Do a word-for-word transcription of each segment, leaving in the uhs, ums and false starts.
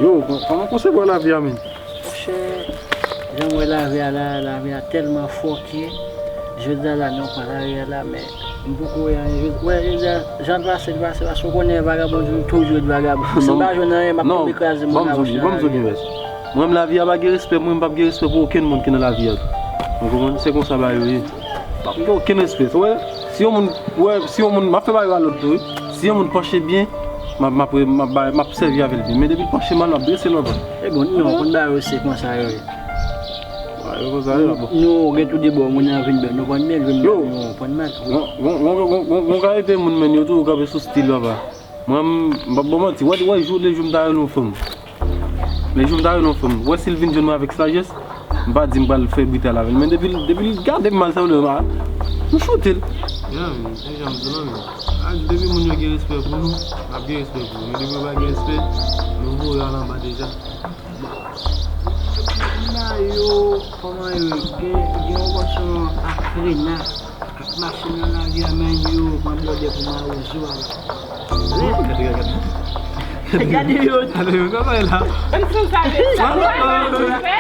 Yo, kòman w konsevwa lavi a, menm? Monchè, jan m wè lavi a la, lavi a tèlman fòkè. Jodi a la, nou pran lari a la, men m poko wè anyen. Jodi, wè, jodi a, jan l pase, l pase, paske w konnen vagabon toujou ret vagabon. Si m pa jwenn anyen, m ap tonbe kraze moun la, monchè, nan lari a. Mwen menm lavi a pa gen respè pou mwen, m p ap gen respè pou okenn moun ki nan lavi a tou. Ou konprann? Se konsa bagay yo ye. M p ap gen okenn respè. Ou wè, si yon moun, ou wè, si yon moun, m ap fè bagay yo a lòd tou, wi. Si yon moun panche byen, m ap, m ap, m ap bay, m ap sèvi avè l byen. Men depi l panche mal, m ap drese l anvan. E bon, non, konn bagay yo se konsa yo ye. Bagay yo konsa yo, bon. Nou gen tou de bò, moun nan vin bèl, nou konn byen jwenn bèl, nou konn mal. Gon, gon, gon, gon, gon, gon kalite moun, men yo toujou kanpe sou stil, papa. Mwen, m p ap ba w manti, wè, wè, jou, lejou m ta rele yon fanm. Lejou m ta rele yon fanm. Wè, si l vin jwenn mwen avèk sajès, m pa di m pral fè britay avè l. Men depi, depi l gade m mal, sa vle di, m choute l. Ya, men, se jan m di w la, men. A di, depi moun yo gen respè pou nou, n ap gen respè pou yo. Men depi yo pa gen respè, nou voye yo al anba deja. Bon. Kòman yo, kòman yo, gen, gen yon bòs yon ak Rena. Ak machin nan lari a, men yo pran bòdè pou mawozo a. Gade, gade, gade. Gade yo. Gade yo, kòman e la? Menm si w sav sa, nou pa ka fè.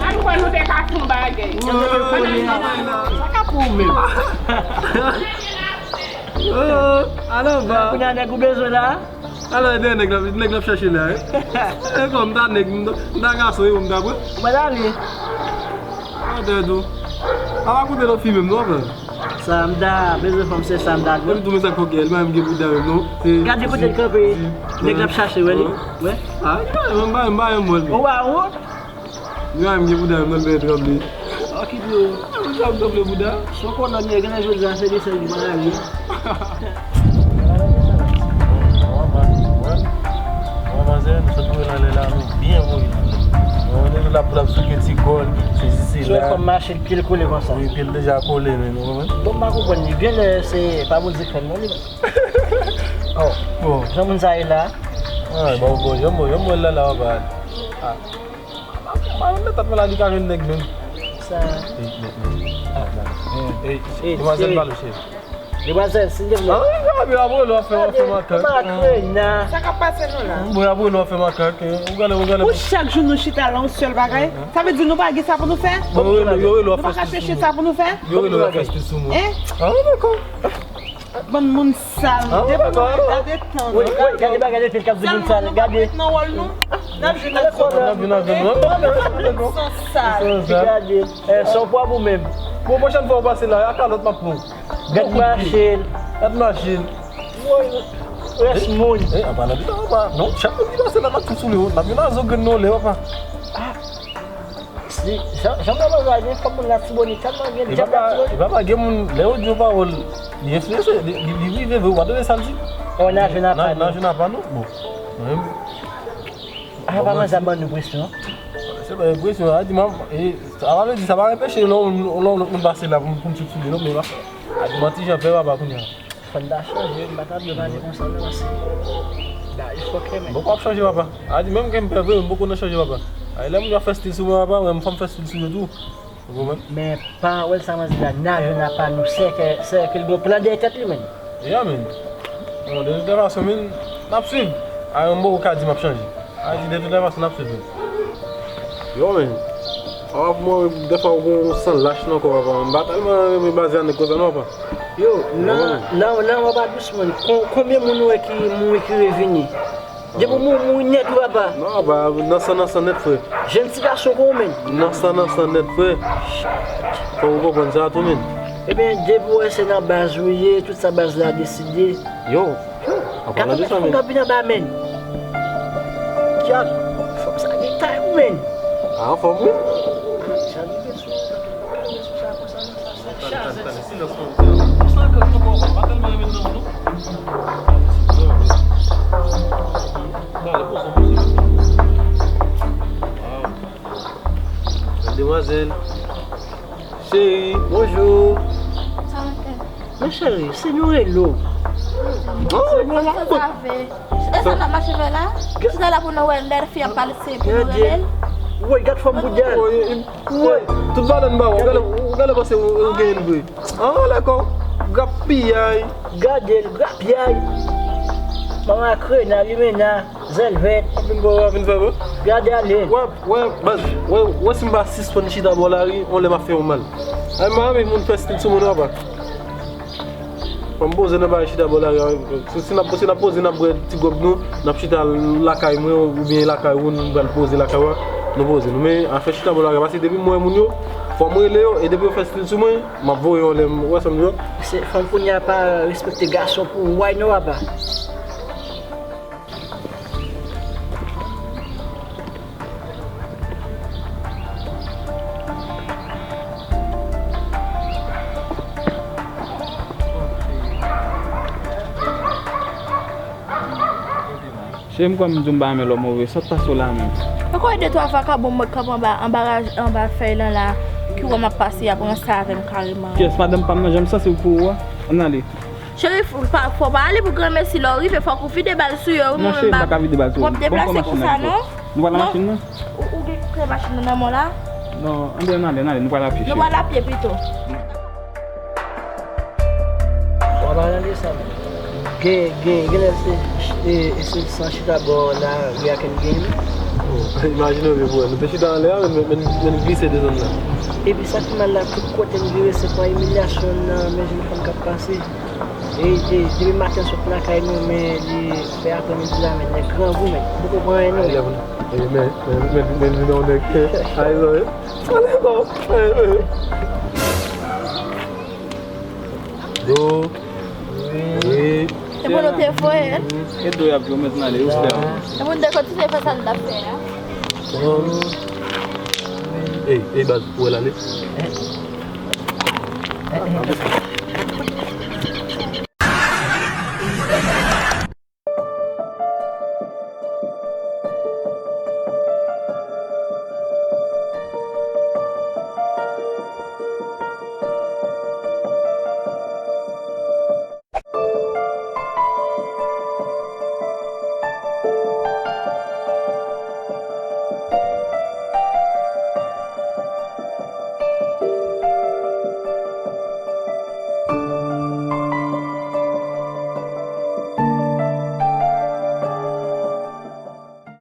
An kwè nou te ka fè yon bagay. Sa ka pou ou menm. Oh, alò, ba. Kounye a nèg ou bezwen la? Alò, e dèyè nèg la, nèg la ap chache la, wi. E kòm m ta nèg, m ta, m ta gason, e ou m ta pran. Ou pa t ale. Atè tou. A pa koute lòt fi menm, non, frè. Sa m ta bezwen fanm, se sa m ta dwe. Mwen tou, men sa k fòkè, li pa menm gen bouda menm, non. Gade kote l kanpe. Nèg la ap chache, wè li. Wè. A, li pa menm, m pa menm, m pa menm wè l, men. Ou pa wont? Li pa menm gen bouda menm, nan l byen tranble. Ok, bro. Mwen sa m tranble bouda. Son konnen gen lè jodi a se li sèl ki pa la wi. Bon, manzè, nou sot voye l anlè la, nou byen voye l anlè. Bon, nou la pou l ap souke ti kò l, sezi sela. Sou kòm mache l, pye l kole konsa. Wi, pye l deja kole, men, ou konprann? Bon, m pa konprann li. Gen lè se pa Bondye k fè l, non, li menm. Oh. Bon. Jan moun sa ye la? Ah, bon, bon, yon mo, yon mo la, la, w ap al. Ah. Mwen menm nan tèt mwen la, li ka jwenn nèg menm. Sa. Ey, men, men. Ah, men. Ey, demwazèl, pale, cheri. Demwazèl, silvouplè. Ah, wi, wi, wi, ap rele w ap fè, w ap fè makak. Makrena. Sa k ap pase nou la? Bon, ap rele w ap fè makak, eh, ou gade, ou gade. Pou chak jou nou chita la, yon sèl bagay, sa vle di nou pa gen sa pou nou fè? Bon, yo rele, yo rele w ap fè stil sou mwen. Nou pa ka chèche sa pou nou fè? Yo rele w ap fè stil sou mwen. Hein? Ah, wi, dakò. Bann moun sal, depi nou gade tan. Wi, wi, gade bagay de tèt k ap di moun sal, gade. N ap vin avè nou. N ap vin avè nou. San sal. Gade, eh, se yon pwòb ou menm. Bon, pwochèn fwa ou pase la, a kalòt m ap pran. Gad mache l. Gad mache l. Rès moun. Eh, an palan de sa, papa. Non, chak moun ki pase la, n ap fout sou li, wi. N ap vin a zo grenn nou lè, papa. Ah. Si, jan, jan mwen wè gen fanm moun Latibonit, tèlman gen djab Latibonit. E papa, gen moun, lè yo di yon pawòl, li enfliyanse, li, li, li rive vre, ou pa tande sa l di? On a jwenn apa nou. N a jwenn apa nou? Bon. Mwen menm. Ah, pa manzè ap ban nou presyon. Se pa presyon, a di, e, sa pa vle di, sa pa anpeche lè yon, lè yon lòt moun pase la pou, pou m sot sou li, non, men a di, manti jan fè papa kounye a. Fò n ta chanje, m pa ta dwe pale konsa non, paske bagay fòkè, men. Bon, w ap chanje, papa. A di, menm ke m pè vre, m poko nan chanje, papa. A, lè moun yo ap fè stil sou mwen, papa, mwen, m fò m fè stil sou yo tou. Ou konprann? Men, pa wè sa manzè la, n a jwenn apa nou, sèke, sèke l gon plan dèyè tèt li, men. Ya, men. Bon, de tout fason, men, n ap swiv. A, m poko ka di m ap chanje. A di, de tout fason, n ap swiv, men. Yo, men. A, mwen, dèfwa, ou gon san lach nan kò, papa. M pa tèlman renmen baze a nèg konsa, non, papa. Yo, nan, nan, nan, papa, dousman, kon-, konbyen moun ou wè ki mouri, ki revini? Depi w mouri, mouri nèt, wi, papa. Non, papa, nan san, nan san nèt, frè. Jèn ti gason kon ou menm. Nan san, nan san nèt, frè. Fò ou konprann sa tou, men. Ebyen, depi w wè se nan baz ou ye, tout sa baz la deside. Yo, an palan de sa, men. Gad yon fanm k ap vin anba, men. Gad, fanm sa gen tay, wi, men. A, anfòm, wi. Sa rive sou, rive sou sa konsa, non, sa, sa chaje. Silans, non, silans. Konsa, ankò, ankò, pa tèlman renmen nan moun, non. Ba, ale, poze, poze. Wow. Bèl demwazèl. Cheri, bonjou. Sa va fè? Men cheri, si nou rele w. Non, se bon, la. Sa, sa, sa n ap mache fè la? Chita la pou nou wè lè fi ap pale, se pou nou rele l? Woy, gad fòm bouda. Woy, tout valè n ba w. Gade, gade panse ou, ou genyen l vre. An, lè kò, grapyay. Gade l, grapyay. Manman Krena, Limena. Zèl vèt. Vin bò, vin fè bò. Gade ale. Wè, wè, baz, wè, wè si m pa sispann chita bò lari, on lè m ap fè yon mal. Ay, m pa renmen moun fè stil sou moun, apa. Fò m poze nan bagay chita bò lari a. Si, si n ap, si n ap poze, n ap bwè ti gòb nou, n ap chita lakay mwen oubyen lakay ou, nou pral poze lakay ou a, nou poze nou. Men afè chita bò lari a, paske depi m wè moun yo, fò m rele yo, e depi yo fè stil sou mwen, m ap voye yon lè m wè sa m di yo. Se fanm kounye a pa respekte gason pou why no apa. Cheri m, kwè m di w m pa renmen lè w move, sa k pase w la menm? Ankò de twa vakabon mwen k ap anba, anba raj, anba fèy lan la, ki wè m ap pase, y ap ranse avè m kareman. Kiyès? Madanm pa m nan, jan m santi w pou ou a? Ann ale. Cheri, fò pa, fò pa ale pou granmesi, lè w rive, fòk ou vide bal sou yo, wi. Non, mwen cheri, m pa ka vide bal sou ou. W ap deplase konsa, non? Nou pral nan machin nan? Ou, ou gen kle machin nan nan men w la? Non, ann ale, ann ale, ann ale, nou pral apye, cheri. Nou pral apye pito. W ap pale de sa, men. Gen, gen, genlè se, e, e se san chita bò lari a ke n gen, wi. Oh, imajine w gen pwoblèm. Nou te chita anlè a, men, men, men, men glise desann la. Epi sa ki mal la, tout kote m vire, se pran imilyasyon nan men jèn fanm k ap pase. E, e, depi maten sot lakay nou, men li fè aprèmidi la, men nèg grangou, men poko pran anyen, non, men. E, men, men, men, men, men, non, nèg, e, a rezon, e. Pale non, e, e. Do. Wi. E pou nou te voye l. E do y ap jwe, men n ale, respè. E pou nou te kontinye fè sa n t ap fè a. Ey, ey, baz, ou wè l ale?